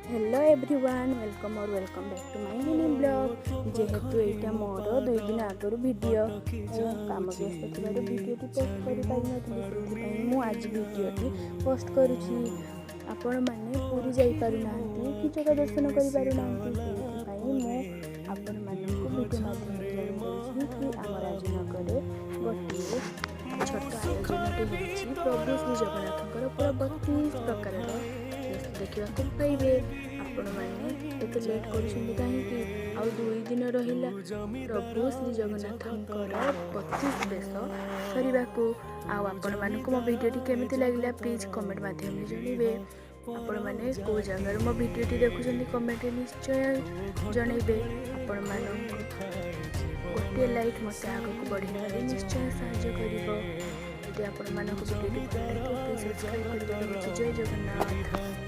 Hello everyone, welcome or welcome back to my mini vlog. ଯେହେତୁ ଏଇଟା ମୋର 2 ଦିନ ଆଗରୁ ଭିଡ଼ିଓ, ମୁଁ କାମ ବ୍ୟସ୍ତ ଥିବାରୁ ଭିଡ଼ିଓଟି ପୋଷ୍ଟ କରିପାରିନଥିଲି, ସେଥିପାଇଁ ମୁଁ ଆଜି ଭିଡ଼ିଓଟି ପୋଷ୍ଟ କରୁଛି। ଆପଣମାନେ ପୁରୀ ଯାଇପାରୁନାହାନ୍ତି କି ଜଗା ଦର୍ଶନ କରିପାରୁନାହାନ୍ତି, ସେଇଥିପାଇଁ ମୁଁ ଆପଣମାନଙ୍କୁ ଭିଡ଼ିଓ ମାଧ୍ୟମରେ ଜଣାଇ ଦେଉଛି କି ଆମ ରାଜନଗରରେ ଗୋଟିଏ ଛୋଟ ଆୟୋଜନଟି ହେଉଛି। ପ୍ରଭୁ ଶ୍ରୀ ଜଗନ୍ନାଥଙ୍କର ପୁରା 32 ପ୍ରକାରର ବେଶ ଦେଖିବାକୁ ପାଇବେ। ଆପଣମାନେ ଏତେ ଲେଟ୍ କରୁଛନ୍ତି କାହିଁକି? ଆଉ 2 ଦିନ ରହିଲା ପ୍ରଭୁ ଶ୍ରୀ ଜଗନ୍ନାଥଙ୍କର 32 ବେଶ ସରିବାକୁ। ଆଉ ଆପଣମାନଙ୍କୁ ମୋ ଭିଡ଼ିଓଟି କେମିତି ଲାଗିଲା, ପ୍ଲିଜ୍ କମେଣ୍ଟ ମାଧ୍ୟମରେ ଜଣାଇବେ। ଆପଣମାନେ କେଉଁ ଜାଗାରୁ ମୋ ଭିଡ଼ିଓଟି ଦେଖୁଛନ୍ତି, କମେଣ୍ଟରେ ନିଶ୍ଚୟ ଜଣାଇବେ। ଆପଣମାନଙ୍କୁ ଗୋଟିଏ ଲାଇକ୍ ମୋତେ ଆଗକୁ ବଢ଼ିବାରେ ନିଶ୍ଚୟ ସାହାଯ୍ୟ କରିବ। ଯଦି ଆପଣମାନଙ୍କୁ ଭିଡ଼ିଓଟି ଭଲ ଲାଗିଥିବ, ପ୍ଲିଜ୍ ସବସ୍କ୍ରାଇବ୍ କରିବେ। ରହୁଛି, ଜୟ ଜଗନ୍ନାଥ।